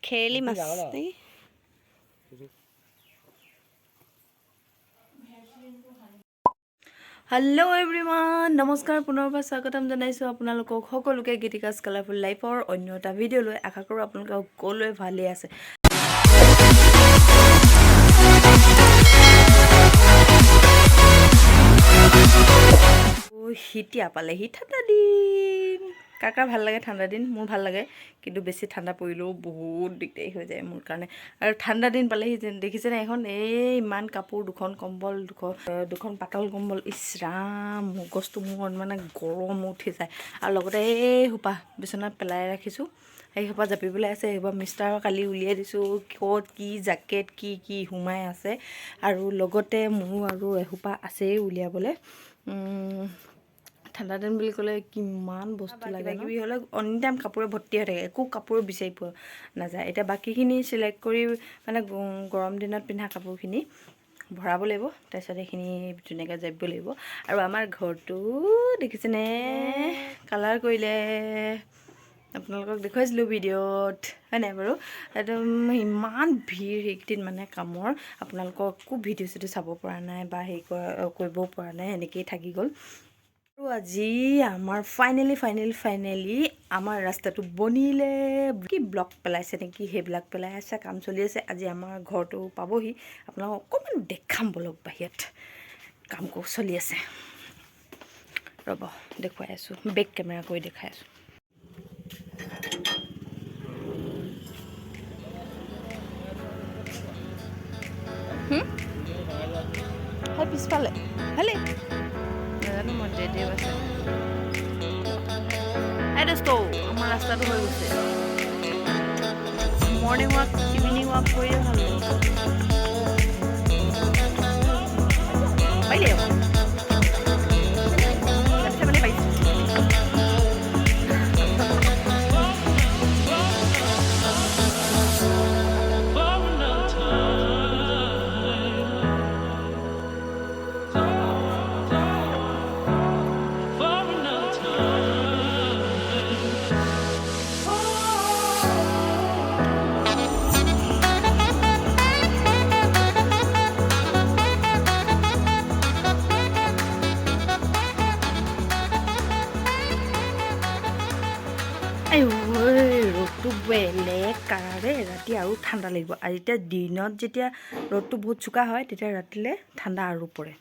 খেৰেলি মাছ নেকি? Hello' everyone, নমস্কাৰ। পুনৰবাৰ স্বাগতম জনাইছোঁ আপোনালোকক সকলোকে গীতিকাজ কালাৰফুল লাইফৰ অন্য এটা ভিডিঅ'লৈ। আশা কৰোঁ আপোনালোকে সকলোৱে ভালেই আছে। এতিয়া পালেহি ঠাণ্ডা দিন। কাৰ কাৰ ভাল লাগে ঠাণ্ডা দিন? মোৰ ভাল লাগে, কিন্তু বেছি ঠাণ্ডা পৰিলেও বহুত দিগদাৰী হৈ যায় মোৰ কাৰণে। আৰু ঠাণ্ডা দিন পালেহি যেন দেখিছেনে এখন এই ইমান কাপোৰ, দুখন কম্বল, দুখন পাতল কম্বল। ইছ ৰাম, মগজটো মোৰ মানে গৰম উঠি যায়। আৰু লগতে এই সোপা বিচনাত পেলাই ৰাখিছোঁ, সেই সোপা জাপিবলৈ আছে। সেইসোপা মিষ্টাৰৰ কালি উলিয়াই দিছোঁ, ক'ত কি জেকেট কি কি সোমাই আছে। আৰু লগতে মোৰো আৰু এসোপা আছেই উলিয়াবলৈ। ঠাণ্ডা দিন বুলি ক'লে কিমান বস্তু লাগে, কিবা কিবি হ'লে অনি টাইম কাপোৰে ভৰ্তি হৈ থাকে, একো কাপোৰ বিচাৰি পোৱা নাযায়। এতিয়া বাকীখিনি চিলেক্ট কৰি মানে গৰম দিনত পিন্ধা কাপোৰখিনি ভৰাব লাগিব, তাৰপিছত সেইখিনি ধুনীয়াকৈ জাপিব লাগিব। আৰু আমাৰ ঘৰটো দেখিছেনে, কালাৰ কৰিলে, আপোনালোকক দেখুৱাইছিলোঁ ভিডিঅ'ত, হয় নাই বাৰু? একদম ইমান ভিৰ সেইকেইদিন মানে কামৰ, আপোনালোকক একো ভিডিঅ' চিডিঅ' চাব পৰা নাই বা হেৰি কৰিবও পৰা নাই, এনেকেই থাকি গ'ল। আৰু আজি আমাৰ ফাইনেলি ফাইনেলি ফাইনেলি আমাৰ ৰাস্তাটো বনিলে। কি ব্লক পেলাইছে নেকি, সেইবিলাক পেলাই আছে, কাম চলি আছে। আজি আমাৰ ঘৰটো পাবহি, আপোনালোকক অকণমান দেখাম বলক। বাহিৰত কাম চলি আছে, ৰ'ব দেখুৱাই আছোঁ, বেক কেমেৰা কৰি দেখাই আছোঁ। হয়, পিছফালে ভালে নাজানো মই দেও আছে। এই দোস্ত, আমাৰ ৰাস্তাটো হৈ গৈছে। মৰ্ণিং ৱাক, ইভিনিং ৱাক কৰিয়ে ভাল লাগিব। পাৰিলে আকৌ মানে পাৰিছে। For another time. For another time. ঐ, ৰ'দটো বেলেগ কাৰা দেই। ৰাতি আৰু ঠাণ্ডা লাগিব। আৰু এতিয়া দিনত যেতিয়া ৰ'দটো বহুত চোকা হয়, তেতিয়া ৰাতিলৈ ঠাণ্ডা আৰু পৰে।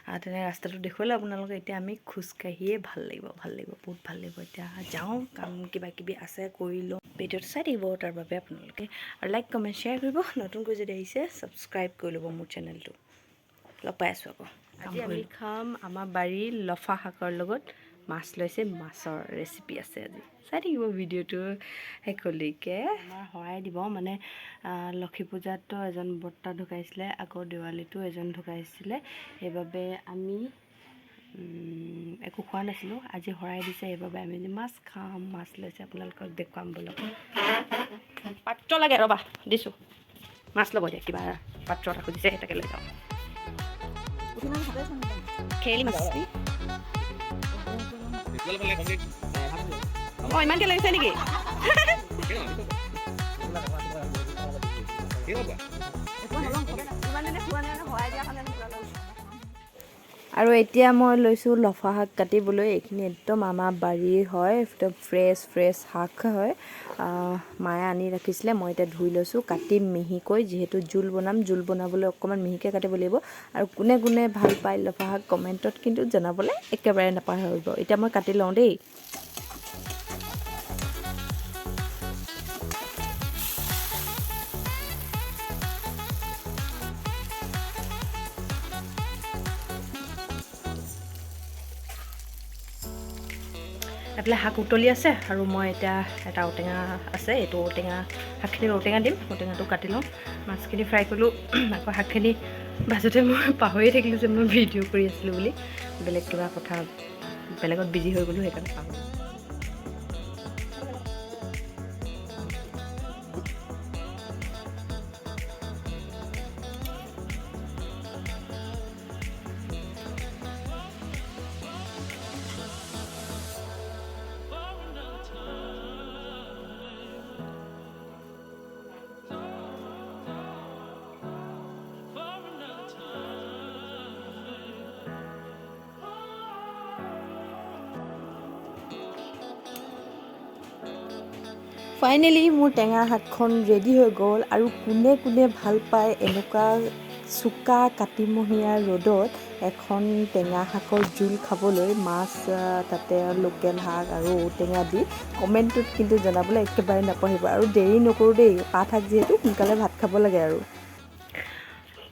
আৰু তেনে ৰাস্তাটো দেখুৱালে আপোনালোকে। এতিয়া আমি খোজকাঢ়িয়ে ভাল লাগিব, ভাল লাগিব, বহুত ভাল লাগিব। এতিয়া যাওঁ, কাম কিবা কিবি আছে কৰি লওঁ। ভিডিঅ'টো চাই থাকিব তাৰ বাবে আপোনালোকে, আৰু লাইক, কমেণ্ট, শ্বেয়াৰ কৰিব। নতুনকৈ যদি আহিছে, ছাবস্ক্ৰাইব কৰি ল'ব মোৰ চেনেলটো। লগ পাই আছোঁ আকৌ। আজি আমি খাম আমাৰ বাৰীৰ লফা শাকৰ লগত মাছ লৈছে, মাছৰ ৰেচিপি আছে আজি। চাই থাকিব ভিডিঅ'টো শেষলৈকে। আমাৰ শৰাই দিব মানে লক্ষী পূজাতো এজন বৰ্তা ঢুকাইছিলে, আকৌ দেৱালীতো এজন ঢুকাইছিলে। সেইবাবে আমি একো খোৱা নাছিলোঁ। আজি শৰাই দিছে, সেইবাবে আমি আজি মাছ খাম। মাছ লৈছে, আপোনালোকক দেখুৱাম ব'লক। পাত্ৰ লাগে, ৰ'বা দিছোঁ। মাছ ল'ব এতিয়া, কিবা পাত্ৰ এটা খুজিছে, তাকে লৈ যাওঁ। খেলি মাছ। অঁ, ইমানকৈ লাগিছে নেকি? আৰু এতিয়া মই লৈছোঁ লফা শাক কাটিবলৈ। এইখিনি একদম আমাৰ বাৰীৰ হয়, একদম ফ্ৰেছ ফ্ৰেছ শাক হয়। মায়ে আনি ৰাখিছিলে। মই এতিয়া ধুই লৈছোঁ, কাটিম মিহিকৈ, যিহেতু জোল বনাম। জোল বনাবলৈ অকণমান মিহিকৈ কাটিব লাগিব। আৰু কোনে কোনে ভাল পায় লফা শাক, কমেণ্টত কিন্তু জনাবলৈ একেবাৰে নাপাহৰিব। এতিয়া মই কাটি লওঁ দেই। এইফালে শাক উতলি আছে আৰু মই এতিয়া এটা ঔটেঙা আছে, এইটো ঔটেঙা, শাকখিনি ঔটেঙা দিম, ঔটেঙাটো কাটি লওঁ। মাছখিনি ফ্ৰাই কৰিলোঁ, আকৌ শাকখিনি ভাজোঁতে মই পাহৰিয়ে থাকিলোঁ যে মই ভিডিঅ' কৰি আছিলোঁ বুলি। বেলেগ কিবা কথা বেলেগত বিজি হৈ গ'লোঁ, সেইকাৰণে পাহৰিলোঁ। For another time. ফাইনেলি মোৰ টেঙা শাকখন ৰেডি হৈ গ'ল। আৰু কোনে কোনে ভাল পায় এনেকুৱা চোকা কাতিমহীয়া ৰ'দত এখন টেঙা শাকৰ জোল খাবলৈ, মাছ, তাতে লোকেল শাক আৰু ঔটেঙা দি, কমেণ্টটোত কিন্তু জনাবলৈ একেবাৰে নাপাহৰিব। আৰু দেৰি নকৰোঁ দেই, পাত শাক যিহেতু সোনকালে ভাত খাব লাগে। আৰু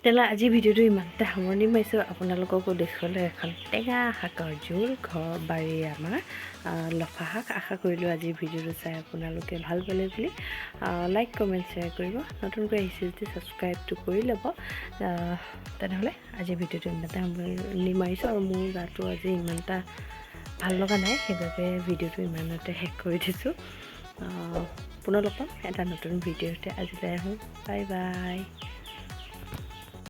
তেনেহ'লে আজি ভিডিঅ'টো ইমানতে সামৰণি মাৰিছোঁ। আপোনালোককো দেখুৱালোঁ এখন টেঙা শাকৰ জোল, ঘৰ বাৰীৰ আমাৰ লফা শাক। আশা কৰিলোঁ আজিৰ ভিডিঅ'টো চাই আপোনালোকে ভাল পালে বুলি। লাইক, কমেণ্ট, শ্বেয়াৰ কৰিব। নতুনকৈ আহিছে যদি ছাবস্ক্ৰাইবটো কৰি ল'ব। তেনেহ'লে আজিৰ ভিডিঅ'টো ইমানতে সামৰণি মাৰিছোঁ। আৰু মোৰ গাটো আজি ইমান এটা ভাল লগা নাই, সেইবাবে ভিডিঅ'টো ইমানতে শেষ কৰি দিছোঁ। পুনৰ লগ পাম এটা নতুন ভিডিঅ'তে। আজিলৈ আহোঁ, বাই বাই।